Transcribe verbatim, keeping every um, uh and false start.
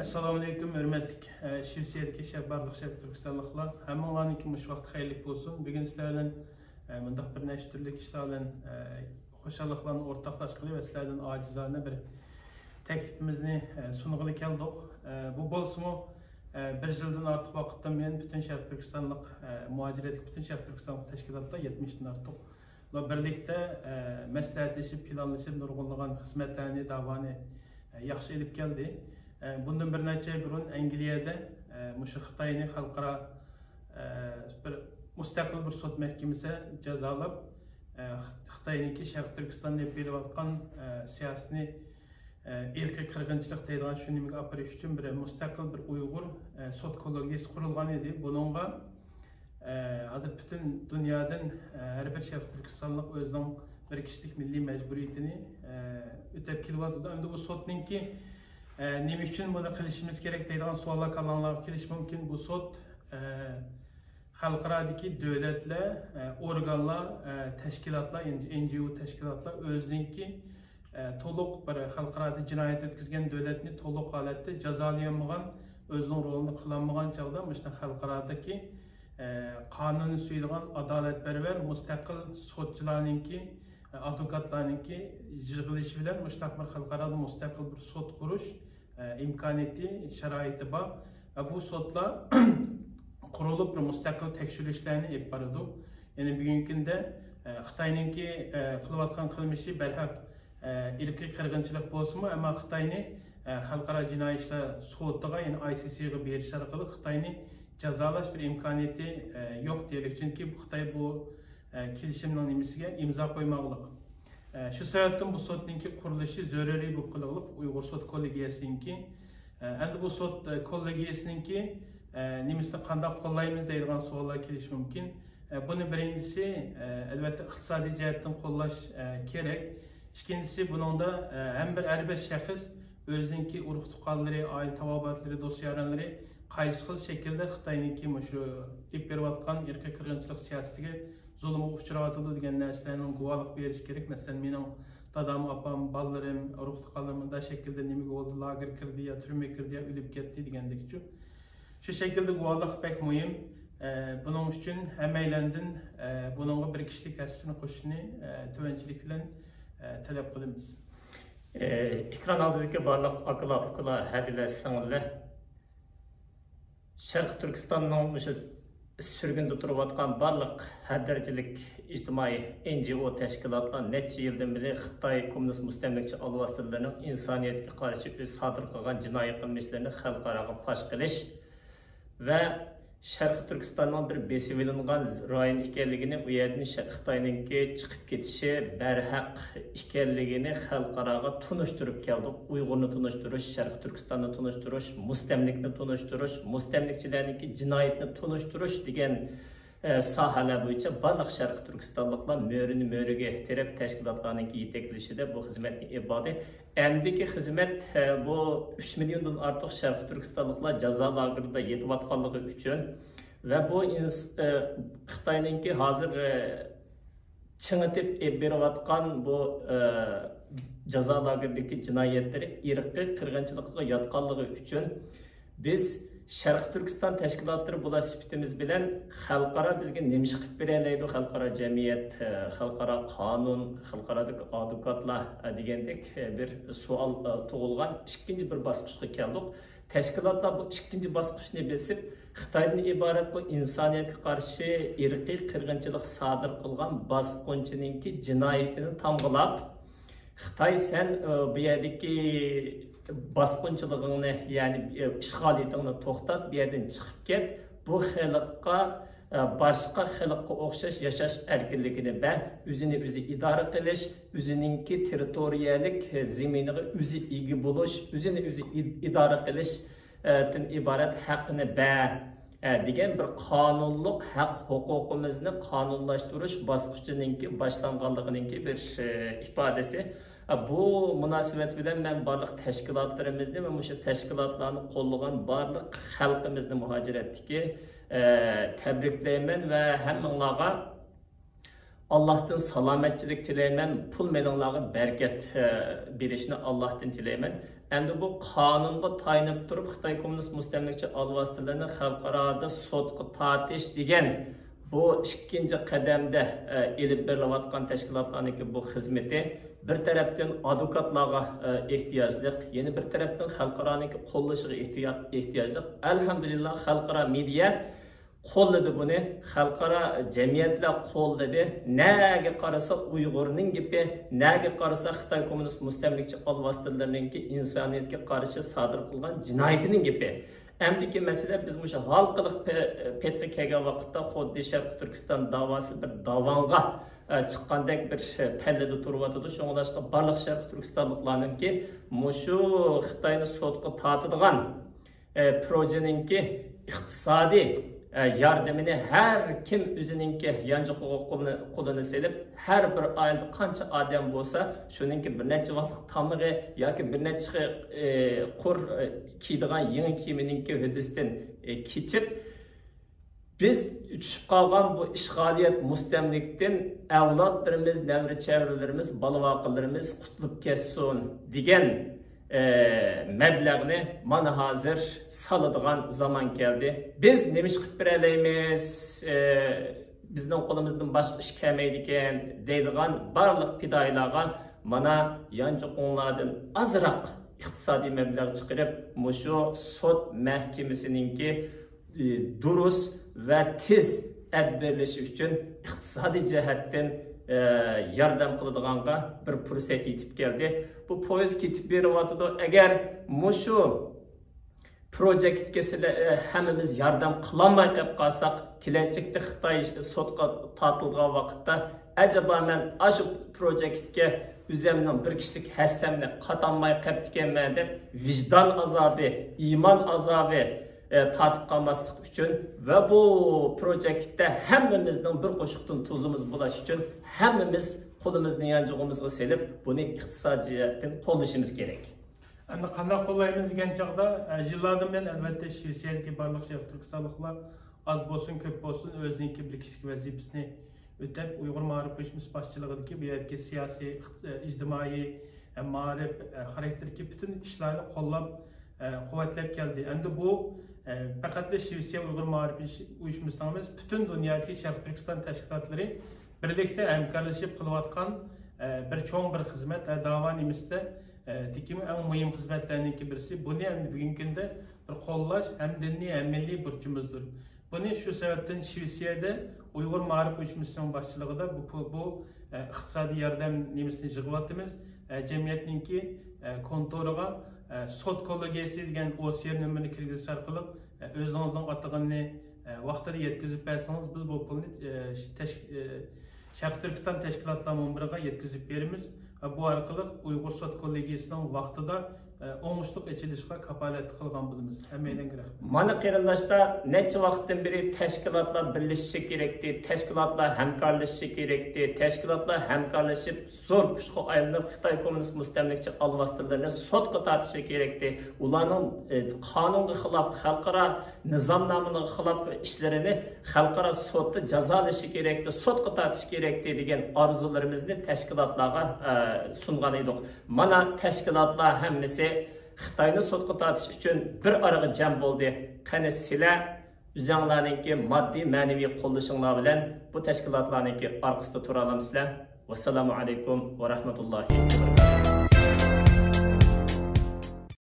ئەسسالامۇئەلەيكۇم، ھۆرمەتلىك، ئە، شىۋېتسىيەدىكى شەرق، بارلىق شەرقىي تۈركىستانلىقلار. ھەممىڭلارنىڭكى مۇشۇ ۋاقتى خەيرلىك بولسۇن. بۈگۈن سىلەر بىلەن، ئە، مۇنداق بىر نەچچە تۈرلۈك ئىشلار بىلەن، ئە، خۇشاللىقلارنى ئورتاقلاشقىلى ۋە سىلەردىن ئاجىزانە بىر تەكلىپىمىزنى، ئە، سۇنغىلى كەلدۇق. ئە، بۇ بولسىمۇ، ئە، بىر يىلدىن ئارتۇق ۋاقىتتىن بۇيان پۈتۈن شەرقىي تۈركىستانلىق، ئە، مۇھاجىرەتلىك پۈتۈن شەرقىي تۈركىستانلىق تەشكىلاتلار يەتمىشتىن ئارتۇق بىرلىكتە، ئە، مەسلىھەتلىشىپ، پىلانلىشىپ، نۇرغۇنلىغان خىزمەتلەرنى، داۋانى، ئە، ياخشى ئېلىپ كەلدى. ئە، بۇندىن بىر نەچچە ئاي بۇرۇن ئەنگلىيەدە، ئە، مۇشۇ خىتاينى خەلقئارا، ئە، بىر مۇستەقىل بىر سوت مەھكىمىسى جازالاپ، ئە، خىتاينىڭكى شەرقىي تۈركىستاندا ئېلىپ بېرىۋاتقان، ئە، سىياسىتىنى، ئە، ئىرقىي قىرغىنچىلىق دەيدىغان شۇ نېمىگە ئاپىرىش ئۈچۈن بىر مۇستەقىل بىر ئۇيغۇر، ئە، سوت كوللېگىيىسى قۇرۇلغان ئىدى. بۇنىڭغا ئە، ھازىر پۈتۈن دۇنيادىن، ئە، ھەر بىر شەرقىي تۈركىستانلىق ئۆزىنىڭ بىر كىشىلىك مىللىي مەجبۇرىيىتىنى، ئە، ئۆتەپ كېلىۋاتىدۇ. ئەمدى بۇ سوتنىڭكى، ئە، نېمە ئۈچۈن بۇنى قىلىشىمىز كېرەك دەيدىغان سوئاللار كاللاڭلارغا كېلىشى مۇمكىن. بۇ سوت، ئە، خەلقئارادىكى دۆلەتلەر، ئە، ئورگانلار، ئە، تەشكىلاتلار، يەنى ئېن جى ئو تەشكىلاتلار ئۆزىنىڭكى ئە، تولۇق بىر خەلقئارادا جىنايەت ئۆتكۈزگەن دۆلەتنى تولۇق ھالەتتە جازالىيالمىغان، ئۆزىنىڭ رولىنى قىلالمىغان چاغدا مۇشۇنداق خەلقئارادىكى، ئە، قانۇننى سۆيىدىغان، ئادالەتپەرۋەر، مۇستەقىل سوتچىلارنىڭكى، ئە، ئادۋوكاتلارنىڭكى يىغىلىشى بىلەن مۇشۇنداق بىر خەلقئارادا مۇستەقىل بىر سوت قۇرۇش، ئە، ئىمكانىيىتى، شارائىتى بار. ۋە بۇ سوتلار قۇرۇلۇپ، بىر مۇستەقىل تەكشۈرۈشلەرنى ئېلىپ بارىدۇ. يەنى بۈگۈنكى كۈندە، ئە، خىتاينىڭكى، ئە، قىلىۋاتقان قىلمىشى بەرھەق، ئە، ئىرقىي قىرغىنچىلىق بولسىمۇ، ئەمما خىتاينى، ئە، خەلقئارا جىنايى ئىشلار سوتىغا، يەنى ئاي سىي سىغا بېرىش ئارقىلىق خىتاينى جازالاش بىر ئىمكانىيىتى، ئە، يوق دېيەيلى. چۈنكى خىتاي بۇ، ئە، كېلىشىمنىڭ نېمىسىگە ئىمزا قويماغلىق. ئە، شۇ سەۋەبتىن بۇ سوتنىڭكى قۇرۇلۇشى زۆرۈرىي بولۇپ قېلىغلىق، ئۇيغۇر سوت كوللېگىيەسىنىڭكى. ئە، ئەمدى بۇ سوت، ئە، كوللېگىيەسىنىڭكى، ئە، نېمىسىنى قانداق قوللايمىز دەيدىغان سوئاللار كېلىشى مۇمكىن. ئە، بۇنى بىرىنچىسى، ئە، ئەلۋەتتە ئىقتىسادىي جەھەتتىن قوللاش، ئە، كېرەك. ئىككىنچىسى، بۇنىڭدا، ئە، ھەم بىر ھەر بىر شەخس ئۆزىنىڭكى ئۇرۇق تۇغقانلىرى، ئائىلە تاۋابىئاتلىرى، دوست يارەنلىرى قايسى خىل شەكىلدە خىتاينىڭكى مۇشۇ ئېلىپ بېرىۋاتقان ئىرقىي قىرغىنچىلىق سىياسىتىگە زۇلۇمغا ئۇچراۋاتىدۇ دېگەن نەرسىلەرنىڭ گۇۋاھلىق بېرىشى كېرەك. مەسىلەن، مېنىڭ دادام، ئاپام، بالىلىرىم، ئۇرۇق تۇغقانلىرىم مۇنداق شەكىلدە نېمىگە بولدى، لاگېرغا كىردى يا تۈرمىگە كىردى يا ئۆلۈپ كەتتى دېگەندەكچۇ. شۇ شەكىلدە گۇۋاھلىق بەك مۇھىم. ئە، بۇنىڭ ئۈچۈن ھەممەيلەندىن، ئە، بۇنىڭغا بىر كىشىلىك ھەسسىسىنى قوشۇشنى، ئە، تۆۋەنچىلىك بىلەن، ئە، تەلەپ قىلىمىز. ئە، ئېكران ئالدىدىكى بارلىق ئاكىلار، ئۇكىلار، ھەدىلەر، سىڭىللەر. شەرقىي تۈركىستاننىڭ مۇشۇ سۈرگۈندە تۇرۇۋاتقان بارلىق ھەر دەرىجىلىك ئىجتىمائىي ئېن جى ئو تەشكىلاتلار نەچچە يىلدىن بېرى خىتاي كوممۇنىست مۇستەملىكىچى ئالۋاستىلىرىنىڭ ئىنسانىيەتكە قارشى ئۆز سادىر قىلغان جىنايى قىلمىشلىرىنى خەلقئاراغا پاش قىلىش ۋە شەرقىي تۈركىستاننىڭ بىر بېسىۋېلىنغان رايون ئىكەنلىكىنى، ئۇ يەردىن شە-، خىتاينىڭكى چىقىپ كېتىشى بەرھەق ئىكەنلىكىنى خەلقئاراغا تونۇشتۇرۇپ كەلدۇق. ئۇيغۇرنى تونۇشتۇرۇش، شەرقىي تۈركىستاننى تونۇشتۇرۇش، مۇستەملىكىنى تونۇشتۇرۇش، مۇستەملىكىچىلەرنىڭكى جىنايىتىنى تونۇشتۇرۇش دېگەن، ئە، ساھەلەر بويىچە بارلىق شەرقىي تۈركىستانلىقلار مۆرىنى مۆرىگە تىرەپ، تەشكىلاتلارنىڭكى يېتەكلىشىدە بۇ خىزمەتنى ئېلىپ باردى. ئەمدىكى خىزمەت، ئە، بۇ ئۈچ مىليوندىن ئارتۇق شەرقىي تۈركىستانلىقلار جازا لاگېرىدا يېتىۋاتقانلىقى ئۈچۈن ۋە بۇ ئىنس-، ئە، خىتاينىڭكى ھازىر، ئە، چىڭىتىپ ئېلىپ بېرىۋاتقان بۇ، ئە، جازا لاگېرىدىكى جىنايەتلىرى ئىرقىي قىرغىنچىلىققا ياتقانلىقى ئۈچۈن بىز شەرقىي تۈركىستان تەشكىلاتلىرى بولاش سۈپىتىمىز بىلەن خەلقئارا بىزگە نېمە ئىش قىلىپ بېرەلەيدۇ، خەلقئارا جەمئىيەت، ئە، خەلقئارا قانۇن، خەلقئارادىكى ئادۋوكاتلار، ئە، دېگەندەك، ئە، بىر سوئال، ئە، تۇغۇلغان ئىككىنچى بىر باسقۇچقا كەلدۇق. تەشكىلاتلار بۇ ئىككىنچى باسقۇچنى بېسىپ، خىتايدىن ئىبارەت بۇ ئىنسانىيەتكە قارشى ئىرقىي قىرغىنچىلىق سادىر قىلغان باسقۇنچىنىڭكى جىنايىتىنى تامغىلاپ، خىتاي، سەن، ئە، بۇ يەردىكى باسقۇنچىلىقىڭنى، يەنى، ئە، ئىشغالىيىتىڭنى توختات، بۇ يەردىن چىقىپ كەت، بۇ خەلققە، ئە، باشقا خەلققە ئوخشاش ياشاش ئەركىنلىكىنى بەر، ئۆزىنى ئۆزى ئىدارە قىلىش، ئۆزىنىڭكى تېررىتورىيەلىك، ئە، زېمىنىغا ئۆزى ئىگە بولۇش، ئۆزىنى ئۆزى ئىد-، ئىدارە قىلىش، ئە، تىن ئىبارەت ھەققىنى بەر، ئە، دېگەن بىر قانۇنلۇق ھەق ھوقۇقىمىزنى قانۇنلاشتۇرۇش باسقۇچىنىڭكى باشلانغانلىقىنىڭكى بىر، ئە، ئىپادىسى. ئە، بۇ مۇناسىۋەت بىلەن مەن بارلىق تەشكىلاتلىرىمىزنى ۋە مۇشۇ تەشكىلاتلارنى قوللىغان بارلىق خەلقىمىزنى مۇھاجىرەتتىكى، ئە، تەبرىكلەيمەن ۋە ھەممىڭلارغا ئاللاھتىن سالامەتچىلىك تىلەيمەن، پۇل مېلىڭلارغا بەرىكەت، ئە، بېرىشىنى ئاللاھتىن تىلەيمەن. ئەمدى بۇ قانۇنغا تايىنىپ تۇرۇپ، خىتاي كوممۇنىست مۇستەملىكىچى ئالۋاستىلىرىنى خەلقئارادا سوتقا تارتىش دېگەن بۇ ئىككىنچى قەدەمدە، ئە، ئېلىپ بېرىلىۋاتقان تەشكىلاتلارنىڭكى بۇ خىزمىتى بىر تەرەپتىن ئادۋوكاتلارغا، ئە، ئېھتىياجلىق، يەنە بىر تەرەپتىن خەلقئارانىڭكى قوللىشىغا ئېھتىيا-، ئېھتىياجلىق. ئەلھەمدۇلىللا، خەلقئارا مېدىيا قوللىدى بۇنى، خەلقئارا جەمئىيەتلەر قوللىدى. نەگە قارىسا ئۇيغۇرنىڭ گېپى، نەگە قارىسا خىتاي كوممۇنىست مۇستەملىكىچى ئالۋاستىلىرىنىڭكى ئىنسانىيەتكە قارشى سادىر قىلغان جىنايىتىنىڭ گېپى. ئەمدىكى مەسىلە، بىز مۇشۇ ھالقىلىق پە-، پېتىگە كەلگەن ۋاقىتتا خۇددى شەرقىي تۈركىستان داۋاسى بىر داۋانغا، ئە، چىققاندەك بىر، ئە، پەللىدە تۇرۇۋاتىدۇ. شۇڭلاشقا بارلىق شەرقىي تۈركىستانلىقلارنىڭكى مۇشۇ خىتاينى سوتقا تارتىدىغان، ئە، پروژېنىڭكى ئىقتىسادىي، ئە، ياردىمىنى ھەر كىم ئۆزىنىڭكى يانچۇقىغا قولىنى، قولىنى سېلىپ، ھەر بىر ئائىلىدە قانچە ئادەم بولسا، شۇنىڭكى بىر نەچچە ۋاقىتلىق تامىقى ياكى بىر نەچچە، ئە، قۇر، ئە، كىيىدىغان يېڭى كىيىمىنىڭكى ھۆددىسىدىن، ئە، كېچىپ، بىز چۈشۈپ قالغان بۇ ئىشغالىيەت، مۇستەملىكىدىن ئەۋلادلىرىمىز، نەۋرە-چەۋرىلىرىمىز، بالا-ۋاقىلىرىمىز قۇتۇلۇپ كەتسۇن دېگەن، ئە، مەبلەغنى مانا ھازىر سالىدىغان زامان كەلدى. بىز نېمە ئىش قىلىپ بېرەلەيمىز؟ ئە، بىزنىڭ قولىمىزدىن باشقا ئىش كەلمەيدىكەن دەيدىغان بارلىق پىدائىيلارغا مانا يانچۇقۇڭلاردىن ئازراق ئىقتىسادىي مەبلەغ چىقىرىپ، مۇشۇ سوت مەھكىمىسىنىڭكى، ئى، دۇرۇس ۋە تېز ئەپ بېرىلىشى ئۈچۈن ئىقتىسادىي جەھەتتىن، ئى، ياردەم قىلىدىغانغا بىر پۇرسەت يېتىپ كەلدى. بۇ پويىز كېتىپ بېرىۋاتىدۇ. ئەگەر مۇشۇ پروجېكتكە سىلە-، ئە، ھەممىمىز ياردەم قىلالماي قېلىپ قالساق، كېلەچەكتە خىتاي سوتقا تارتىلغان ۋاقىتتا، ئەجەبا مەن ئاشۇ پروجېكتكە ئۆزەمنىڭ بىر كىشىلىك ھەسسەمنى قاتالماي قېپتىكەنمەن دەپ، ۋىجدان ئازابى، ئىمان ئازابى، ئە، تارتىپ قالماسلىق ئۈچۈن ۋە بۇ پروجېكتتە ھەممىمىزنىڭ بىر قوشۇقتىن تۇزىمىز بولاش ئۈچۈن ھەممىمىز قولىمىزنى يانچۇقىمىزغا سېلىپ، بۇنى ئىقتىسادىي جەھەتتىن قوللىشىمىز كېرەك. ئەمدى قانداق قوللايمىز دېگەن چاغدا، ئە، يىللاردىن بۇيان، ئەلۋەتتە، شىۋېتسىيەدىكى بارلىق شەرقىي تۈركىستانلىقلار ئاز بولسۇن، كۆپ بولسۇن، ئۆزىنىڭكى بىر كىشىلىك ۋەزىپىسىنى ئۆتەپ، ئۇيغۇر مائارىپ ئۇيۇشمىسى باشچىلىقىدىكى بۇ يەردىكى سىياسىي، ئىقتىس-، ئە، ئىجتىمائىي، ئە، مائارىپ، ئە، خاراكتېرىدىكى پۈتۈن ئىشلارنى قوللاپ، ئە، قۇۋۋەتلەپ كەلدى. ئەمدى بۇ، ئە، پەقەتلا شىۋېتسىيە ئۇيغۇر مائارىپ ئۇيۇش-، ئۇيۇشمىسىنىڭ ئەمەس، پۈتۈن دۇنيادىكى شەرقىي تۈركىستان تەشكىلاتلىرى بىرلىكتە ھەمكارلىشىپ قىلىۋاتقان، ئە، بىر چوڭ بىر خىزمەت، ئە، داۋا نېمىسىدە، ئە، دىكىمۇ ئەڭ مۇھىم خىزمەتلەرنىڭكى بىرسى. بۇنى ئەمدى بۈگۈنكى كۈندە بىر قوللاش ھەم دىنىي ھەم مىللىي بۇرچىمىزدۇر. بۇنى شۇ سەۋەبتىن شىۋېتسىيەدە ئۇيغۇر مائارىپ ئۇيۇشمىسىنىڭ باشچىلىقىدا بۇ، بۇ، بۇ، ئە، ئىقتىسادىي ياردەم نېمىسىنى يىغىۋاتىمىز. ئە، جەمئىيەتنىڭكى، ئە، كونتورىغا، ئە، سوت كوللېگىيەسى دېگەن ئو سېرىيە نومۇرىنى كىرگۈزۈش ئارقىلىق، ئە، ئۆزىڭىزنىڭ ئاتىغىنىنى، ئە، ۋاقتىدا يەتكۈزۈپ بەرسىڭىز، بىز بۇ پۇلنى، ئە، تەش-، ئە، شەرقىي تۈركىستان تەشكىلاتلار مۇنبىرىغا يەتكۈزۈپ بېرىمىز ۋە بۇ ئارقىلىق ئۇيغۇر سوت كوللېگىيىسىنىڭ ۋاقتىدا، ئە، ئوڭۇشلۇق ئېچىلىشىغا كاپالەتلىك قىلغان بولىمىز. ھەممەيلەنگە رەھمەت. مانا قېرىنداشلار، نەچچە ۋاقىتتىن بېرى تەشكىلاتلار بىرلىشىشى كېرەكتى، تەشكىلاتلار ھەمكارلىشىشى كېرەكتى، تەشكىلاتلار ھەمكارلىشىپ زور كۈچكە ئايلىنىپ، خىتاي كوممۇنىست مۇستەملىكىچى ئالۋاستىلىرىنى سوتقا تارتىشى كېرەكتى. ئۇلارنىڭ، ئە، قانۇنغا خىلاپ، خەلقئارا نىزامنامىلارغا خىلاپ ئىشلىرىنى خەلقئارا سوتتا جازالىشى كېرەكتى، سوتقا تارتىشى كېرەكتى دېگەن ئارزۇلىرىمىزنى تەشكىلاتلارغا، ئە، سۇنغان ئىدۇق. مانا تەشكىلاتلار ھەممىسى خىتاينى سوتقا تارتىش ئۈچۈن بىر ئارىغا جەم بولدى. قېنى سىلەر ئۆزۈڭلارنىڭكى ماددىي، مەنىۋى قوللىشىڭلار بىلەن بۇ تەشكىلاتلارنىڭكى ئارقىسىدا تۇرالامسىلەر؟ ۋەسسالامۇ ئەلەيكۇم ۋە رەھمەتۇللاھى ۋە بەرىكاتۇھۇ.